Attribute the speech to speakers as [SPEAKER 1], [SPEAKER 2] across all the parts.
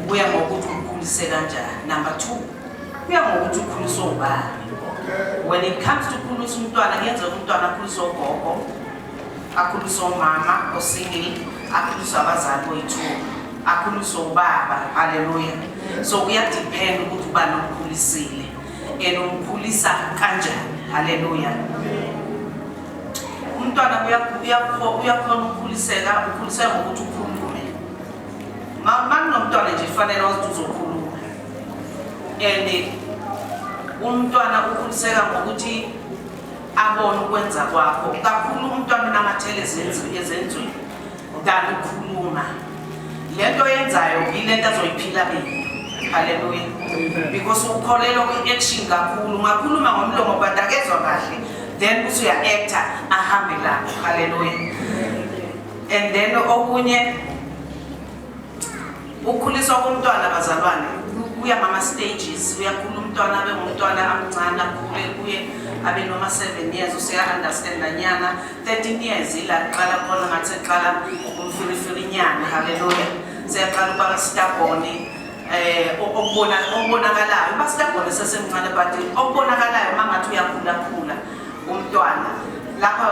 [SPEAKER 1] Kuya ngokuthi umkhulise kanjani. Number two, kuya ngokuthi ukhuliswe ubani. When it comes to ukukhulisa umntwana, kuyenzeka umntwana akhuliswe ugogo, akhuliswe umama o-single, akhuliswe abazali boyi-two, akhuliswe ubaba. Haleluya. So kuya-depend ukuthi ubani omkhulisile and umkhulisa kanjani. Haleluya. Umntwana uyakhona ukukhuliseka, ukhuliseka ngokuthi ukhulume. Ma kunomntwana nje, kufanele wazi ukuthi uzokhuluma. And umntwana ukhuliseka ngokuthi abone ukwenza kwakho kakhulu. Umntwana unamathele ezenzweni than ukukhuluma. Lento yenzayo yilento azoyiphila beni. Haleluya. Because ukholelwa kwi-action kakhulu. Ungakhuluma ngomlomo but akezwa kahle, then bese uya-acta, ahambe lapho. Haleluya. And then okunye, ukukhuliswa komntwana, bazalwane, kuya ngama-stages. Uyakhula umntwana, abe ngumntwana amncane, akhule kuye abe noma 7 years, useya-understanda nyana. 13 years ila kuqala khona ngathi eqala umfirifirinyana. Haleluya. Seyaqala ukuba stubborn, okubonakalayo uba stubborn esesemncane, but okubonakalayo uma ngathi uyakhulakhula umntwana lapha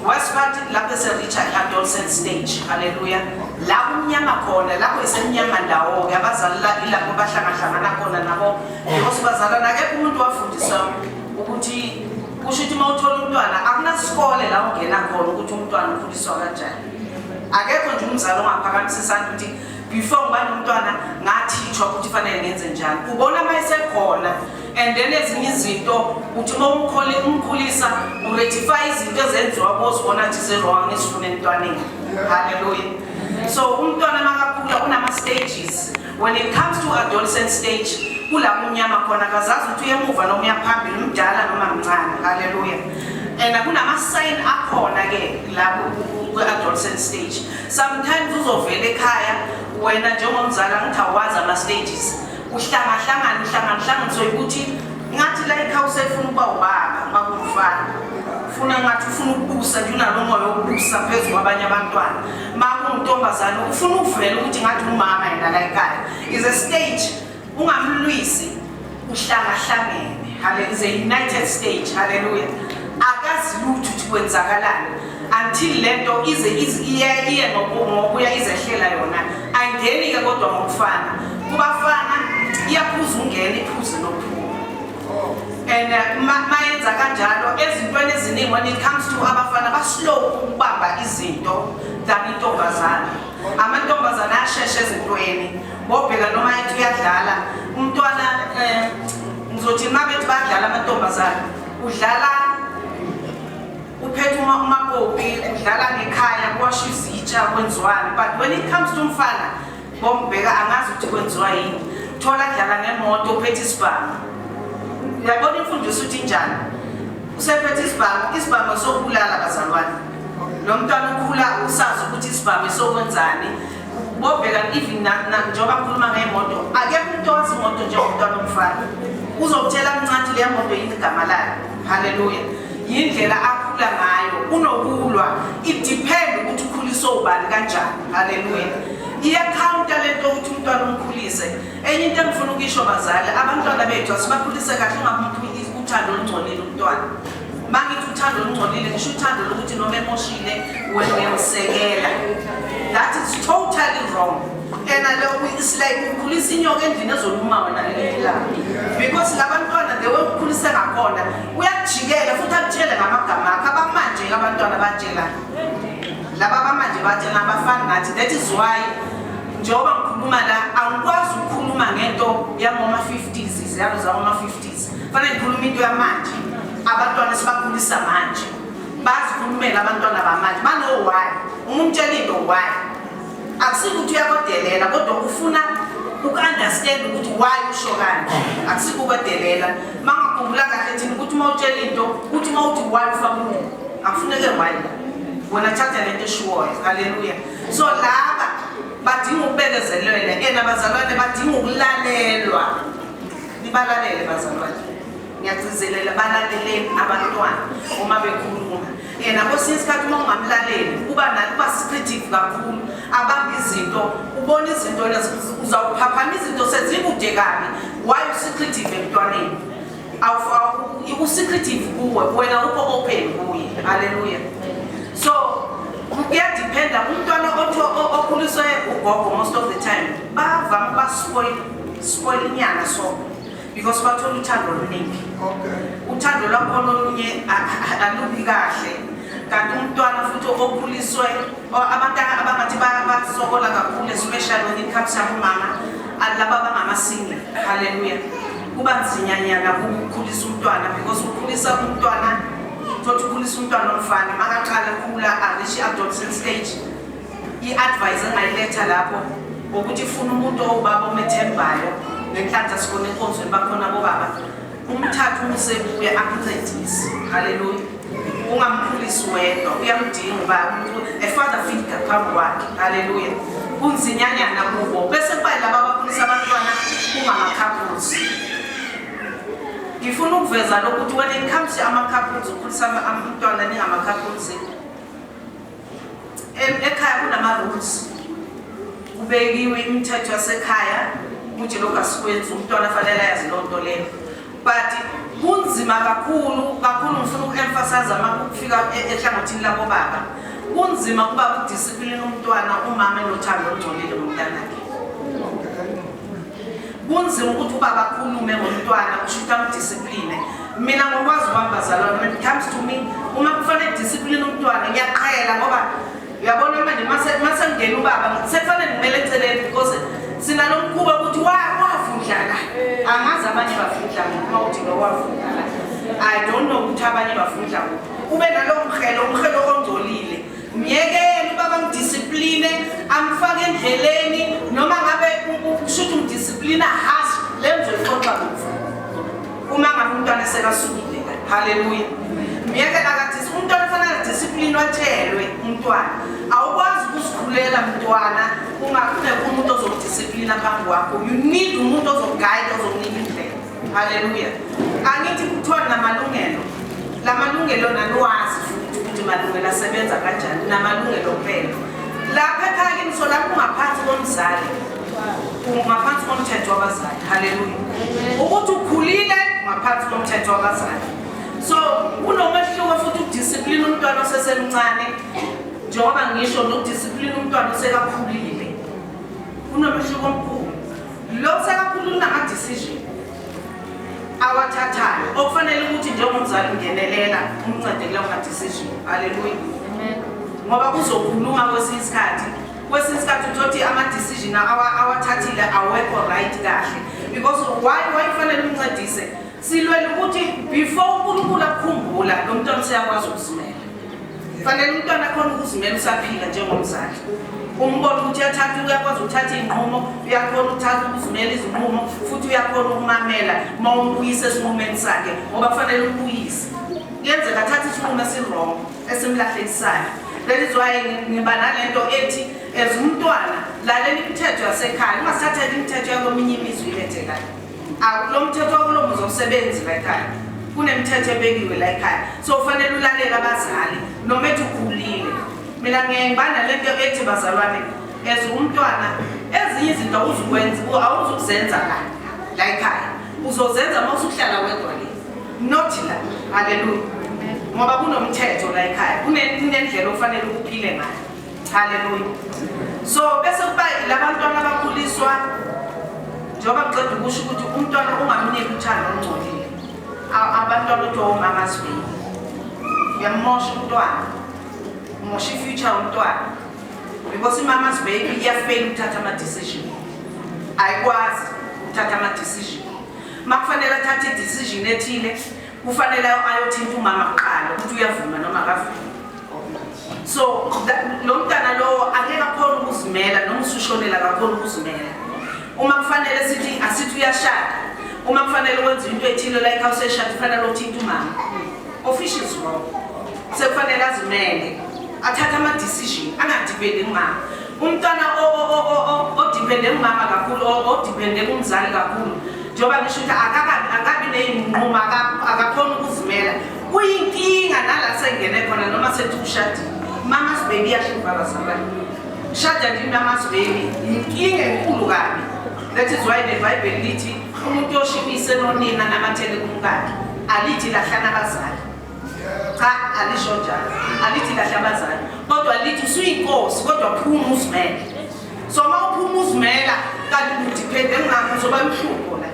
[SPEAKER 1] wesiphathi, lapho ese-reacha i-adolescent stage. Haleluya. La kumnyama khona, lapho isemnyama ndawo-ke, abazali ilapho bahlangahlangana khona nabo, because bazalwana akekho umuntu wafundiswa ukuthi, kusho ukuthi uma uthola umntwana, akunasikole la ungena khona ukuthi umntwana ukhuliswa kanjani. Akekho nje umzali ongaphakamisa isandla ukuthi before ngiba nomntwana ngathitshwa ukuthi fanele ngenze njani. Ubona uma esekhona. And then ezinye izinto uthi uma umkhulisa, u-rectify izinto ezenziwa bozibona ukuthi zi-wrong, izifuna emntwaneni. Haleluya. So umntwana makakhula unama-stages. When it comes to adolescent stage, kula kumnyama khona, akazazi ukuthi uyemuva noma uyaphambili, umdala noma mncane. Haleluya. And kunama-sign akhona-ke la ku-adolescent stage. Sometimes uzovela ekhaya, wena njengomzali angithi awazi ama-stages, uhlangahlangana, uhlangahlanganiswe ukuthi ngathi la ekhaya usefuna ukuba ubaba. Uma kuwumfana, ufuna ngathi ufuna ukubusa nje, unalo moya wokubusa phezu kwabanye abantwana. Ma kuwuntombazane, ufuna ukuvela ukuthi ngathi umama yena la ekhaya. Is a stage, ungamlwisi, uhlangahlangene. Hallelujah. Is a united stage. Hallelujah. Akazi lutho ukuthi kwenzakalani until lento ize iye ngokuya izehlela yona. Ayingeni-ke kodwa ngokufana. Kubafana iyaphuza ungena, iphuze nokuphuma. And mayenza kanjalo ezintweni eziningi, when it comes to abafana, ba-slow ukubamba izinto than intombazana. Amantombazana ayashesha ezintweni. Bobheka noma ethi uyadlala umntwana, ngizothi uma bethi badlala amantombazana, udlala uphethe umapopi, udlala ngekhaya, kuwasha izitsha, kwenziwani. But when it comes to umfana, bombheka angazi ukuthi kwenziwa yini, thola kudlala ngemoto, uphethe isibhamu. Uyabona imfundiso ukuthi injani? Usephethe isibhamu, isibhamu sokubulala, bazalwane. Lo mntwana ukhula usazi ukuthi isibhamu esokwenzani. Bobheka even njengoba ngikhuluma ngemoto, akekho umuntu owazi imoto njengomntwana omfana. Uzokutshela mncathi leya moto yini igama layo. Haleluya. Yindlela akhula ngayo, unokulwa. It depend ukuthi ukhuliswe ubani kanjani. Haleluya. Iyakhawunta lento ukuthi umntwana umkhulise. Enye into engifuna ukuyisho, bazali, abantwana bethu asibakhulise kahle. Ungamuphi uthando olungcolile umntwana. Mangithi uthando olungcolile, ngisho uthando lokuthi noma emoshile wena uyamsekela. That is totally wrong. And it's like ukhulisa inyoka endlini ezoluma wena ngelinye ilanga, because labantwana, the way ukhulise ngakhona, uyakujikela futhi akutshele ngamagama akho. Abamanje abantwana batshela laba abamanje batshela, abafani nathi. That is why njengoba ngikhuluma la, angikwazi ukukhuluma ngento yangoma-50s, iziyalo zangoma-50s. Fanele ngikhuluma into yamanje, abantwana esibakhulisa manje bazikhulumela. Abantwana bamanje bano-why. Uma umtshela into, why? Akusiko ukuthi uyakodelela, kodwa ufuna uku-understand ukuthi why usho kanje. Akusiko ukwedelela. Ma ngakhumbula kahle thina ukuthi uma utshela into, uthi uma uthi why, ufake umuntu akufuneke why la, wena thatha lento eshiwoyo. Haleluya. So laba badinga ukubekezelelwa, and abazalwane badinga ukulalelwa. Nibalalele, bazalwane. Ngiyagcizelela, balaleleni abantwana uma bekhuluma. Yena kwesinye isikhathi uma ungamlaleli uba uba secretive kakhulu, abamba izinto, ubona izinto uzawuphaphama izinto sezikude kabi. Why u-secretive emntwaneni? U-secretive kuwe, wena ukho open kuye. Haleluya. So kuyadiphenda umntwana okhuliswe ugogo, most of the time bavame uba spoil inyana, so because bathola uthando oluningi. Uthando lwakhona olunye alubi kahle. Kanti umntwana futhi okhuliswe abantu abangathi basokola kakhulu, especially when it comes abomama laba abangama-single, haleluya, kuba nzinyanyana ukukhulisa umntwana, because ukhulisa umntwana, thothi ukhulisa umntwana omfana, makaqala khula a-reach i-adolescent stage, i-advice engayiletha lapho ukuthi ifuna umuntu owubaba omethembayo. Ngenhlanhla sikhona enkonzweni, bakhona bobaba, umthathe umuse kuye akuncedise. Haleluya. Ungamkhulisi wedwa, uyamdinga uba a father figure phambi kwakhe. Haleluya. Kunzinyanyana kubo. Bese kuba laba abakhulisa abantwana kungama-couples. Ngifuna ukuveza lokhu ukuthi when it comes to ama-couples, ukhulisa umntwana ningama-couples, ekhaya kunama-rules, kubekiwe imithetho yasekhaya ukuthi lokhu asikwenzi, umntwana fanele ayazi loo nto leyo. But kunzima kakhulu kakhulu, ngifuna uku-emphasize uma kufika ehlangothini labobaba, kunzima kuba kudiscipline umntwana umama enothando olungcolile ngomntanakhe. Kunzima ukuthi ubaba akhulume ngomntwana, kusho ukuthi amdiscipline. Mina ngokwazi kwami, bazalwane, when it comes to me, uma kufanele discipline umntwana, ngiyaqhela, ngoba uyabona manje mase ngena ubaba sekufanele ngimele eceleni, because sinalo mkhuba ukuthi wavundla la. Angazi abanye bavundla kuphi. Uma uthi lo wavundla la, I don't know ukuthi abanye bavundla kuphi. Ube nalowo mhelo, umhelo ongcolile. Myekele ubaba mdiscipline, amfake endleleni, noma ngabe kusho ukuthi umdisciplina harsh, leyo ngizoyixoxa kufa uma ngabe umntwana sekasukile la. Haleluya. Myekele akadisi umntwana, ufanele discipline, watshelwe umntwana. Awukwazi ukuzikhulela mntwana ungekho umuntu ozokudisciplina phambi kwakho. You need umuntu ozoku-guide, ozokunika indlela. Haleluya. Angithi kuthiwa namalungelo, la malungelo naniwazi futhi ukuthi malungelo asebenza kanjani. Namalungelo kuphela lapha ekhaya kini, so lapho ungaphansi komzali, ungaphansi komthetho wabazali. Haleluya. Ukuthi ukhulile, ungaphansi komthetho wabazali. So kunomehluko futhi ukudisciplina umntwana osesemncane, njengoba ngisho, nokudisciplina umntwana osekakhulile, kunomehluko omkhulu. Lo sekakhulile unama-decision awathathayo okufanele ukuthi njengomzali ungenelela, umncede kulawo ma-decision. Haleluya. Ngoba kuzokhuluma kwesinye isikhathi, kwesinye isikhathi uthothi ama-decision awathathile awekho right kahle. Because why kufanele umncedise? Silwela ukuthi before uNkulunkulu akukhumbula, lo mntwana useyakwazi ukuzimela. Fanele umntwana akhona ukuzimela usaphila. Njengomzali umbona ukuthi uyathatha, uyakwazi ukuthatha iy'nqumo, uyakhona ukuthatha, ukuzimela izinqumo, futhi uyakhona ukumamela uma umbuyisa esinqumeni sakhe, ngoba kufanele umbuyise. Kuyenzeka athathe isinqumo esi-wrong esimlahlekisayo. That is why ngiba nalento ethi, as umntwana, lalela imithetho yasekhaya, ungasithatheli imithetho yakweminye imizwi ilethe la. Lo mthetho wakulo muzi awusebenzi la ekhaya. Kunemithetho ebekiwe la ekhaya, so kufanele ulalele abazali noma ethi ukhulile. Mina ngiye ngiba nalento ethi, bazalwane, as umntwana, ezinye izinto awuzukwenza, awuzukuzenza la la ekhaya, uzozenza uma usuhlala wedwa le, not la. Haleluya. Ngoba kunomthetho la ekhaya, kunendlela okufanele ukuphile ngayo. Haleluya. So bese kuba labantwana abakhuliswa, njengoba ngiceda ukusho ukuthi umntwana ungamniki uthando olungcolile. Abantwana othi omama's baby, uyamosha umntwana, umosha i-future yomntwana, because i-mama's baby iyafeyila ukuthatha ama-decision, ayikwazi ukuthatha ama-decision. Uma kufanele athathe i-decision ethile, kufanele ayothinta umama kuqala ukuthi uyavuma noma akavumi. So lo mntana lowo angeke akhona ukuzimela, noma usushonela akakhona ukuzimela. Uma kufanele sithi, asithi uyashada, uma kufanele wenze into ethile like awuseshada, kufanele uthinta umama, which is wrong. Sekufanele azimele, athathe ama-decision, angadephendi kumama. Umntwana odepende kumama kakhulu, odepende kumzali kakhulu, njengoba ngisho ukuthi akabi ney'nqumo, akakhona ukuzimela. Kuyinkinga nala sengene khona noma sethi ushadile. Mama's baby iyahlupha bazalwane. Shada nje mama's baby inkinga enkulu kabi. That is why the Bible lithi umuntu yoshibise nonina namathele kumkakhe. Alithi lahlana abazali. Cha, alisho njalo. Alithi lahla abazali. Kodwa lithi usuyinkosi kodwa phuma uzimele. So uma uphuma uzimela kanti udiphende ngakho uzoba uhlupho la.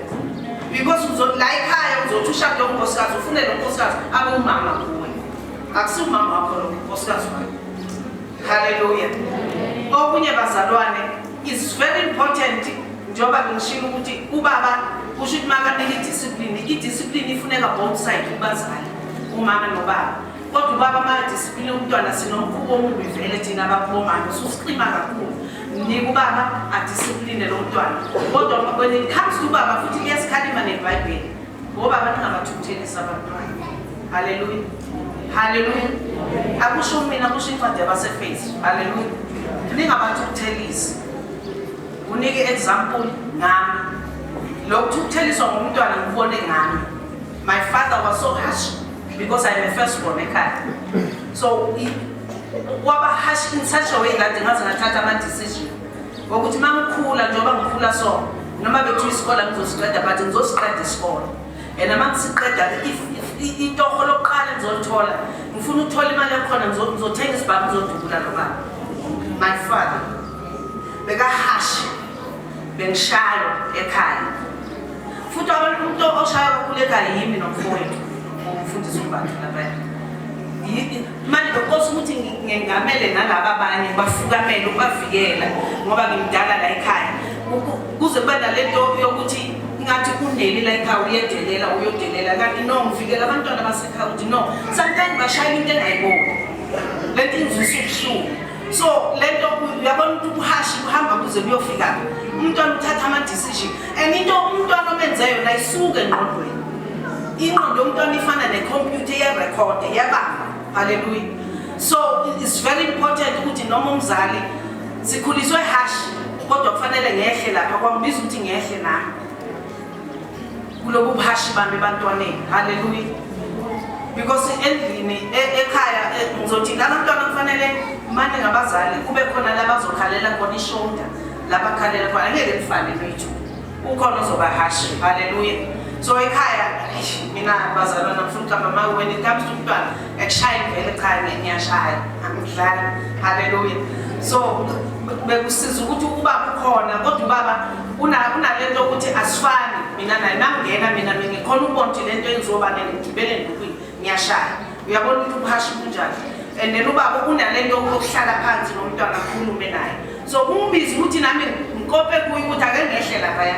[SPEAKER 1] Because la ekhaya uzothi ushade unkosikazi ufune lo nkosikazi abe umama kuwe. Akusiwo umama wakho lo nkosikazi wakho. Hallelujah. Okunye bazalwane is very important njengoba ngishilo ukuthi ubaba kusho ukuthi makanika i-discipline, i-discipline ifuneka both side kubazali, umama nobaba. Kodwa ubaba makadiscipline umntwana sinomkhuba omubi vele thina abakubomama ususiqima kakhulu. Nika ubaba adiscipline lo mntwana. Kodwa when it comes to ubaba futhi liyasikhalima neBhayibheli. Ngoba ningabathukuthelisi abantwana. Hallelujah. Hallelujah. Akusho mina kusho incwadi yabaseFesu. Hallelujah. Ningabathukuthelisi. Unike example ngami. Lokuthukutheliswa ngumntwana ngibone ngami. My father was so harsh because I'm a firstborn ekhaya. So waba harsh in such a way that ngaze ngathatha ama decision. Ngokuthi mangikhula njengoba ngikhula so noma bekuthiwa isikole ngizosiqeda but ngizosiqeda isikole. And uma ngisiqeda if itoho lokuqala ngizolithola ngifuna ukuthola imali yakhona ngizothenga isibhamu ngizodubula lo baba. My father bekahashi bengishaywa ekhaya. Futhi abantu umuntu oshaya kakhulu ekhaya yimi nomfowethu umfundisi uMbatha lapha. Manje bekose ukuthi ngengamele nalaba abanye bafukamele ukubavikela ngoba ngimdala la ekhaya. Kuze kube nalento yokuthi ingathi uneli la ekhaya uyedelela uyodelela kanti no ngivikela abantwana basekhaya ukuthi no sometimes bashaya into engayiboni. Lento ingizwisa ubuhlungu. So lento uyabona ukuthi ubuhashi buhamba kuze kuyofika umntwana uthatha ama decision and into umntwana omenze yona isuke engqondweni. Ingqondo yomntwana ifana necomputer iyarekhode iyabamba. Hallelujah. So it's very important ukuthi noma umzali sikhuliswe harsh kodwa kufanele ngehle lapha kwangibiza ukuthi ngehle nami kulobu buhashi bami ebantwaneni. Hallelujah. Because endlini ekhaya ngizothi labantwana kufanele mane ngabazali kube khona labazokhalela khona ishoulder labakhalela khona angeke lifane lwethu ukhona ozoba harsh. Hallelujah. So ekhaya mina bazalwana ngifuna ukuhamba ma when it comes to umntwana ekushaya vele cha ngiyashaya angidlali. Hallelujah. So bekusiza ukuthi ubaba ukhona kodwa ubaba unalento ukuthi asifani mina naye mangena mina ngikhona ukubona ukuthi lento engizoba ngigibele ndukwini ngiyashaya. Uyabona ukuthi ubuhashi bunjani. And then ubaba unalento yokuhlala phansi nomntwana akhulume naye. So kungibiza ukuthi nami ngikope kuye ukuthi ake ngehle laphaya.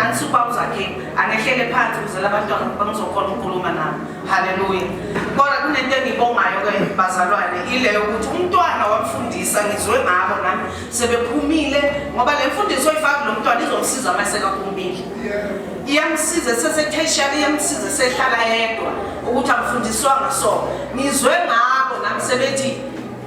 [SPEAKER 1] Angisuba uZakhe angehlele phansi ukuze labantwana bangizokhona ukukhuluma nabo. Hallelujah. Kodwa kunento engibongayo ke bazalwane ile yokuthi umntwana wamfundisa ngizwe ngabo nami sebephumile ngoba le mfundiso oyifaka lo mntwana izomsiza uma sekaphumile. Iyamsiza sese-tertiary iyamsiza sehlala yedwa ukuthi amfundiswanga so. Ngizwe ngabo nami sebethi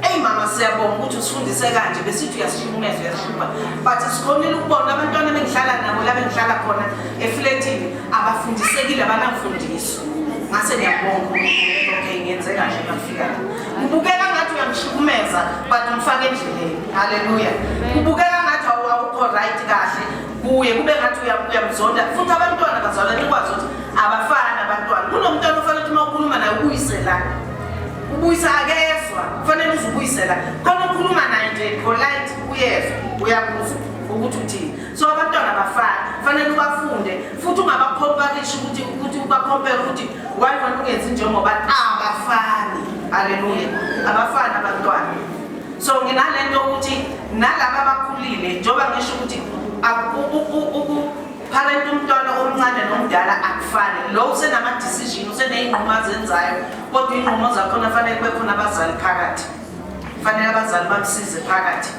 [SPEAKER 1] eyi mama siyabonga ukuthi usifundise kanje besithi uyasihlukumeza uyasihlupha but sikhonile ukubona abantwana bengihlala nabo la bengihlala khona efletini abafundisekile abanamfundiso. Ngase ngiyabonga okay ngenze kahle ngafika la. Kubukeka ngathi uyamhlukumeza but umfaka endleleni. Hallelujah. Kubukeka ngathi awukho right kahle kuye kube ngathi uyamzonda futhi abantwana bazalwane nikwazi ukuthi abafani abantwana. Kunomntwana ofanele ukuthi uma ukhuluma naye ubuyise la. Ubuyisa akezwa kufanele uze ubuyise la. Khona ukhuluma naye nje polite uyezwa uyakuzwa ukuthi uthini. So abantwana abafani kufanele ubafunde futhi ungabacomparisha ukuthi ubacompare ukuthi why wena ungenzi njengoba abafani. Hallelujah. Abafani abantwana. So nginalento ukuthi nalaba abakhulile njengoba ngisho ukuthi parent umntwana omncane nomdala akufani. Lo usenama decision useneyinqumo azenzayo kodwa inqumo zakhona fanele kube khona abazali phakathi. Fanele abazali bamsize phakathi.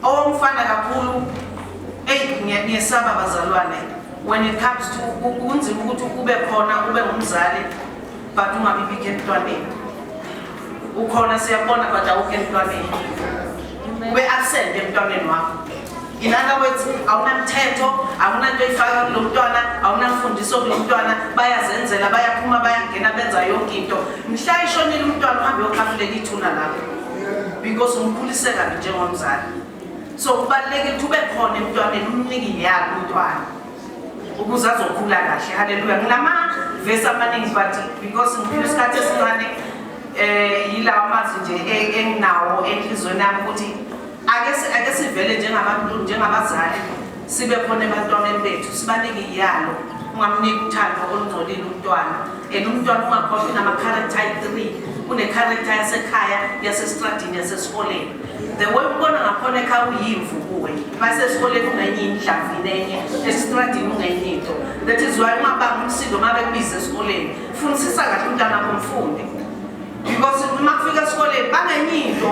[SPEAKER 1] Owomfana kakhulu eyi ngiyesaba bazalwane when it comes to kunzima ukuthi ube khona ube ngumzali but ungabi bikho emntwaneni. Ukhona siyabona but awukho emntwaneni. Ube absent emntwaneni wakho. In other words, awunamthetho, awunanto oyifaka kulo mntwana, awunamfundiso kulo mntwana, bayazenzela, bayaphuma, bayangena, benza yonke into. Mhla ishonile umntwana, uhambe uyokhafulela ithuna lapho because umkhulise kabi njengomzali. So kubalulekile ukuthi ube khona emntwaneni, umnike iyalo umntwana ukuze azokhula kahle. Haleluya. Nginamavesi amaningi, but because ngiphila isikhathi esincane, yilawa amazwi nje enginawo enhliziyweni yami ukuthi ake sivele njengabantu, njengabazali, sibe khona ebantwaneni bethu, sibanike iyalo. Ungamniki uthando olungcolile umntwana, and umntwana ungakhohlwa unama-character ayi-three. Une-character yasekhaya, yasestradini, yasesikoleni. The way ubona ngakhona ekhaya uyimvu kuwe, basesikoleni ungenye indlavini enye, estradini ungenye into. That is why ungabanga umsindo uma bekubiza esikoleni. Fundisisa kahle umntwana wakho, mfunde, because uma kufika esikoleni bangenye into.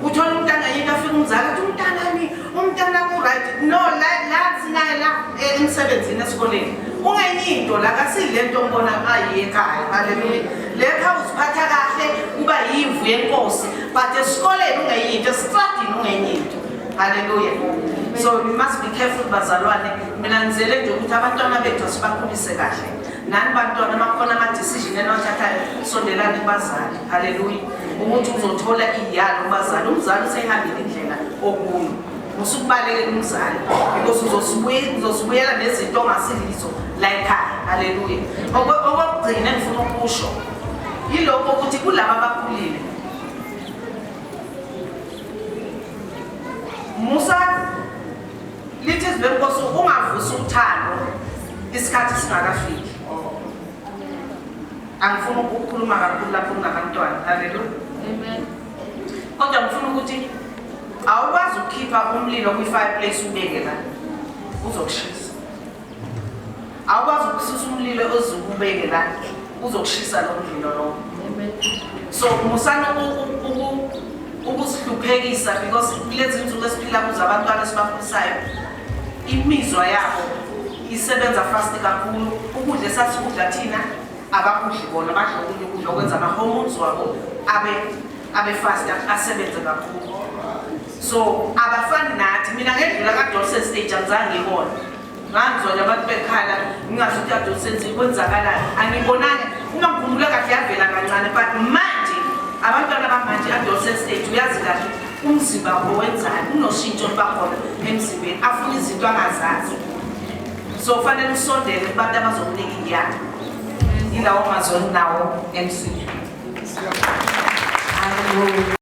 [SPEAKER 1] Uthola umntana ngenye into, afika umzali athi umntanami, umntanami u-right. No, la la sinaye la emsebenzini, esikoleni ungenye into la, kasile nto mbona ayiye ekhaya. Haleluya. Le ekhaya uziphatha kahle, kuba yimvu yenkosi, but esikoleni ungenye into, estradini ungenye into. Haleluya. So we must be careful, bazalwane. Mina ngizele nje ukuthi abantwana bethu sibakhulise kahle. Nani bantwana, makhona ama-decision eniwathathayo, sondelani kubazali. Haleluya. Ukuthi uzothola iyalo kubazali. Umzali useyihambile indlela okuyo, musukubalekela umzali because uzosibuyela nezinto ongasilizo la ekhaya. Haleluya. Okokugcina engifuna ukusho yilokho ukuthi kulaba abakhulile, musa, lithi izwi lenkosi, ungavusi uthando isikhathi singakafiki. Angifuni ukukhuluma kakhulu lapho kunabantwana. Haleluya.
[SPEAKER 2] Amen.
[SPEAKER 1] Kodwa ngifuna ukuthi awukwazi ukukhipha umlilo kwi-fireplace ubeke la, uzokushisa. Awukwazi ukususa umlilo ozukubeke la, uzokushisa lo mlilo lowo.
[SPEAKER 2] Amen.
[SPEAKER 1] So musana ukuzihluphekisa because kulezi nsuku esiphila kuzo, abantwana esibakhulisayo, imizwa yabo isebenza fast kakhulu. Ukudla esasikudla thina abakudli bona, badla okunye ukudla okwenza ama-hormones wabo abe fast, asebenze kakhulu. So abafani nathi. Mina ngedlula ka-adolescent stage, angizange ngibone. Ngangizwa nje abantu bekhala, ngingasho ukuthi adolescent kwenzakalani, angibonanga. Uma ngikhumbula kahle, yavela kancane, but manje abantwana bamanje, adolescent stage, uyazi kahle umzimba wabo wenzani, unoshintsho oluba khona emzimbeni, afuna izinto angazazi. So kufanele usondele kubantu abazokunika iyalo. Ilawo mazwi nawo, MC.
[SPEAKER 2] Hallelujah.